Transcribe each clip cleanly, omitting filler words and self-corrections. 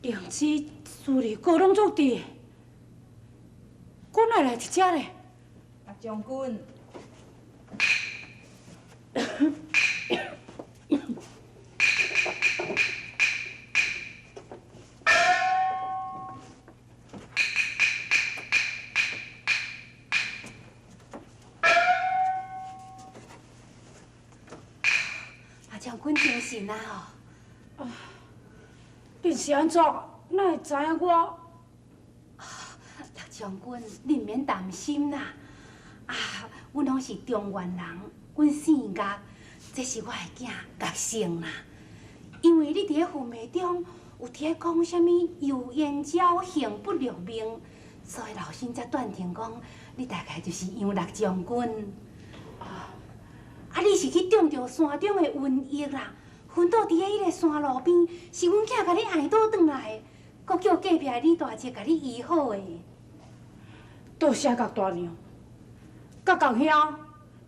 灵芝、雪梨膏攏总伫，阮哪会来佇遮咧？陸將軍，馬將軍精神啊吼！恁是按怎？哪會知影我？陸將軍，你毋免擔心啦。啊，阮攏是中原人，阮姓岳，這是我的囝岳勝啦。因為你佇咧昏迷中有佇咧講啥物油煙鳥幸不辱命，所以老身才斷定講你大概就是楊六將軍。啊，你是去中著山中的瘟疫啦，昏倒佇咧彼个山路邊，是阮囝共你愛倒轉來的，閣叫隔壁的李大姐共你醫好的。多謝岳大娘，佮岳兄，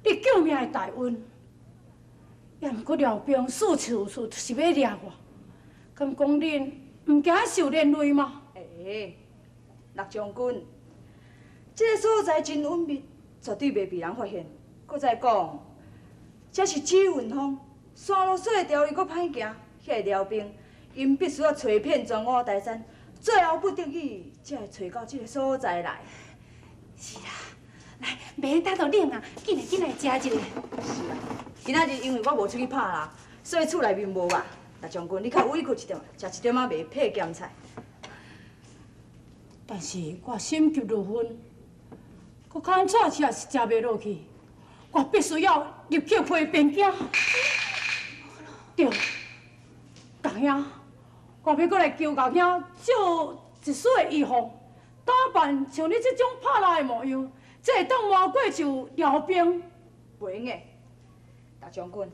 你救命的大恩。也毋過廖兵四處處就是欲掠我，敢講恁毋驚受連累嗎？欸，陸將軍，這个所在真隱秘，絕對袂被人發現。閣再講，這是紫雲峰，山路細條又閣歹行，遐个廖兵，𪜶必須愛揣遍全五台山，最後不得已才會揣到這个所在來。是啦，來，袂等到冷啊，緊來緊來食一下。是啊，今仔日因為我無出去拍啦，所以厝內面無肉。陸將軍，你較委屈一點，食一點仔袂配鹹菜。但是我心急如焚，閣較早食是食袂落去，我必須要入去批邊境。對，岳兄，我欲閣來求岳兄借一絲的衣服，打扮像你這種拍獵的模樣，才會當瞞過就廖兵。袂用的，陸將軍，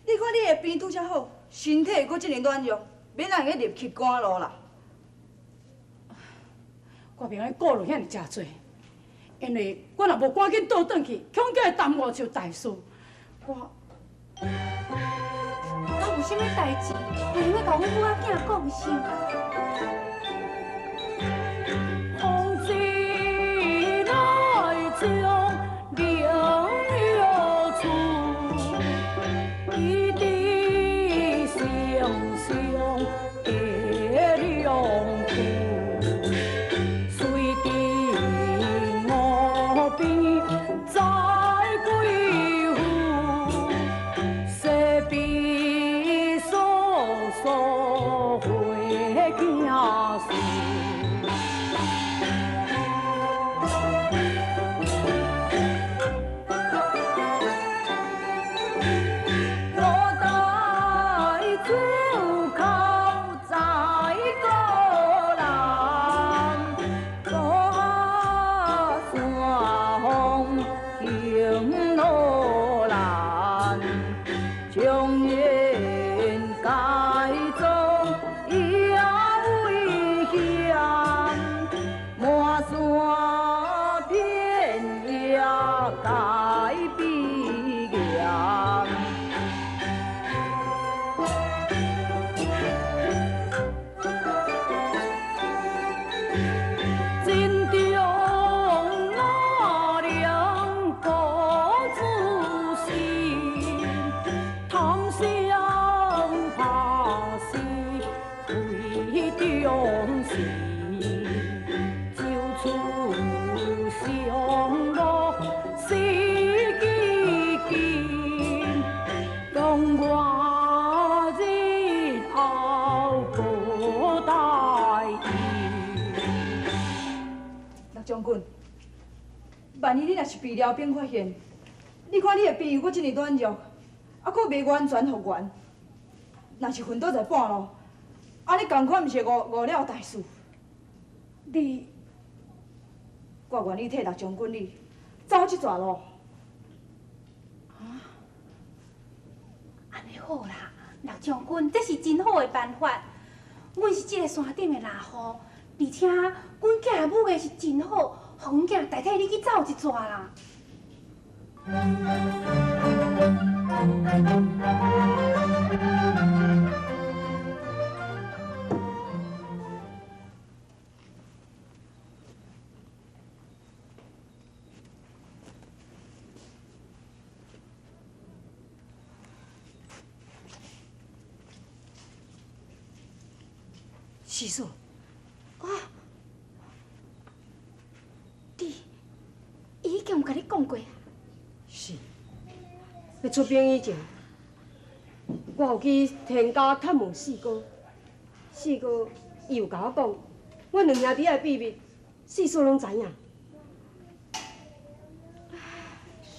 你看你的病拄才好，身體閣這爾軟弱，免通用入去趕路啦。我袂用顧慮遐爾誠濟，因為我若無趕緊倒轉去，恐驚會耽誤就大事。我敢有啥物代誌，會用得共阮母仔囝講聲？風子來將靈藥出，一滴聲聲的兩句，隨地我邊在歸府，西邊索索回行事。我帶酒口在高南，高山風行路難，將言該中也危險，滿山遍野皆必嚴。真中哪能孤自信，貪生怕死非中心，就此上路死幾近，當我日後無大意。陸將軍，萬一你若是被廖兵發現，你看你的病又閣這爾軟弱，啊，閣袂完全復原，若是昏倒在半路，按呢仝款毋是誤誤了大事？你，我願意替陸將軍你走這逝路。按呢好啦，陸將軍，這是真好的辦法。阮是這个山頂的獵戶，而且阮囝的武藝是真好，予阮囝代替你去走一逝啦。四嫂，哦，你，伊已经有共你講過啊？是。欲出兵以前，我有去田家探問四哥，四哥伊有共我講，阮兩兄弟的秘密，四嫂攏知影。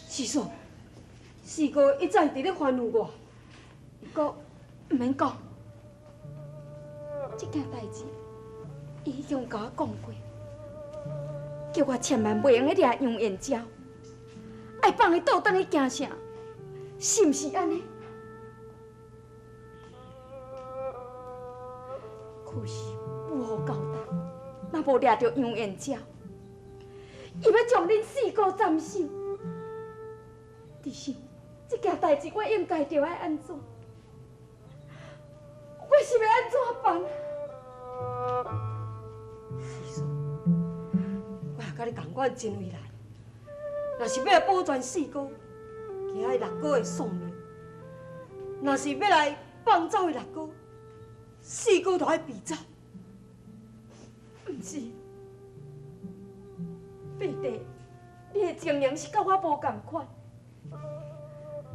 四嫂，四哥一再佇咧煩惱我，伊講毋免講，這件代誌，伊已經有共我講過，叫我千萬袂用得掠楊延昭，愛放伊倒轉去京城，是毋是按呢？可是母后交代，若無掠著楊延昭，伊欲將恁四哥斬首。弟兄，這件代誌我應該著愛按怎？我是欲按怎辦？四嫂，我也佮你仝款真為難。若是欲來保全四哥，驚彼六哥會喪命；若是欲來放走彼六哥，四哥就愛避走。毋是，伯弟，你的情形是佮我無仝款。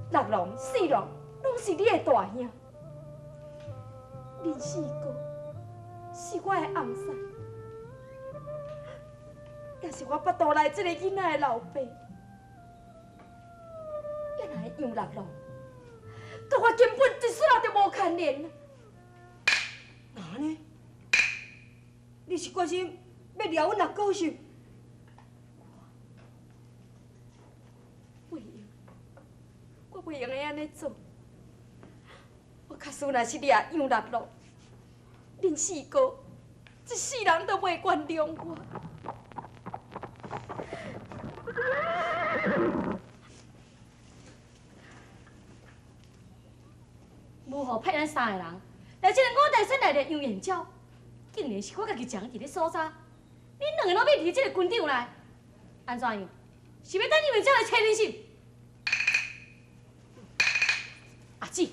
六郎、四郎攏是你的大兄，恁四哥是我的翁婿，也是我腹肚內這個囡仔的老爸。也若會楊六郎，佮我根本一絲仔都無牽連。哪呢？你是決心欲掠阮六哥是？袂用，我袂用得按呢做。我假使若是掠楊六郎，恁四哥一世人都袂原諒我。母后派咱三个人來這個五台山內的楊延昭，竟然是我家己一人佇咧搜查，恁兩个攏欲佇這个軍場內，按怎樣？是欲等楊延昭來揣恁是？阿姊，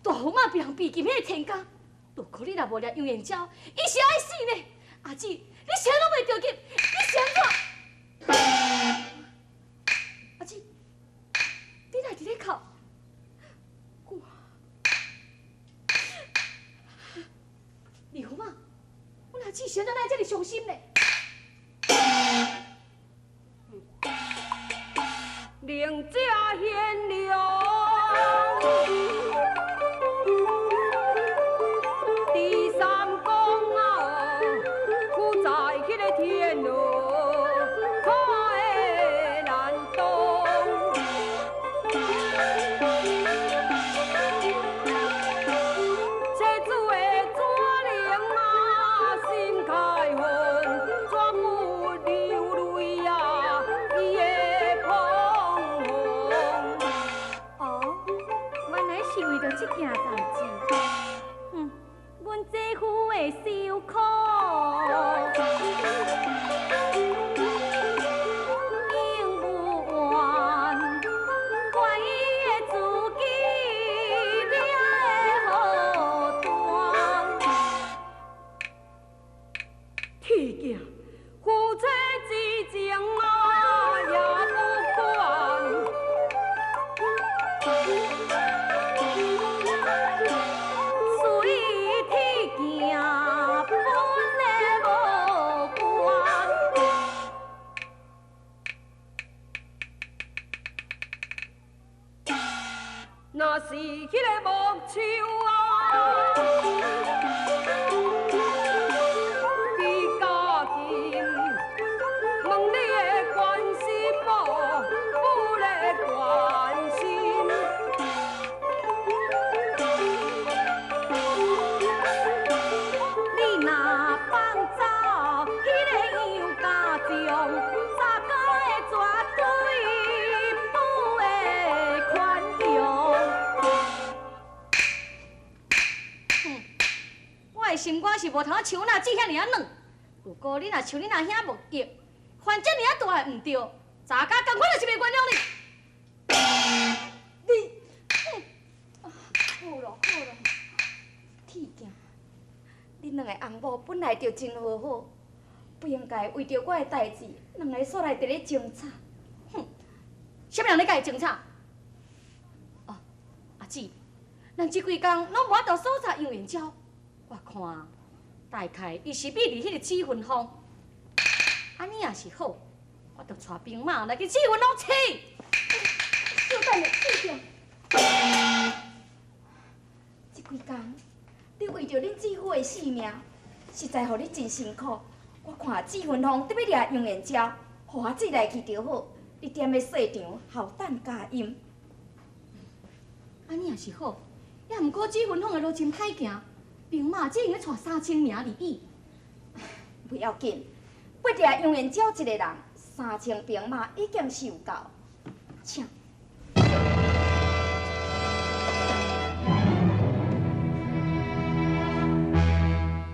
大駙馬被人秘禁彼个田家，如果你若無掠楊延昭，伊是愛死呢。阿姊，你啥攏袂著急，你是按怎？阿姊，你哪佇咧哭？我，二駙馬，阮阿姊是按怎會遮爾傷心呢？能者賢良，第三公啊，苦在彼个天路，看的難懂。妻子的怎能啊心開恨，怎不流淚啊？伊的彷徨。哦，原來是為著這件代誌。哼，阮姐夫會受苦。永無怨，怪伊的自己惹的禍端。鐵鏡夫妻之情啊，也不管。隨鐵鏡本的無關。若是彼个木樹啊，比較近，問你的關心無？不咧關心。你若放走彼个楊家將，查家的絕對不會寬容。哼，我的心肝是無通像阮阿姊遐爾仔軟。如果你若像恁阿兄無義，犯這爾仔大的毋對，查家仝款就是袂原諒你。你好咯好咯，鐵鏡，恁恁兩个翁某本來就真和好，不應該為著我的代誌，兩个煞來佇咧爭吵。哼，啥物人咧佮伊爭吵？哦，阿姊，咱這幾工攏無法度搜查楊延昭，我看大概伊是秘佇彼个紫雲峰。按呢也是好，我就帶兵馬來去紫雲峰揣。小等下，小姐。這幾工，你為著恁姊夫的性命，實在予你真辛苦。我看紫雲峰得欲掠楊延昭，予阿姊來去就好。你踮咧細場候等佳音。按呢也是好，也毋過紫雲峰的路真歹行，兵馬只會用帶3000名而已。不要緊，欲掠楊延昭一个人，3000兵馬已經是有夠。請。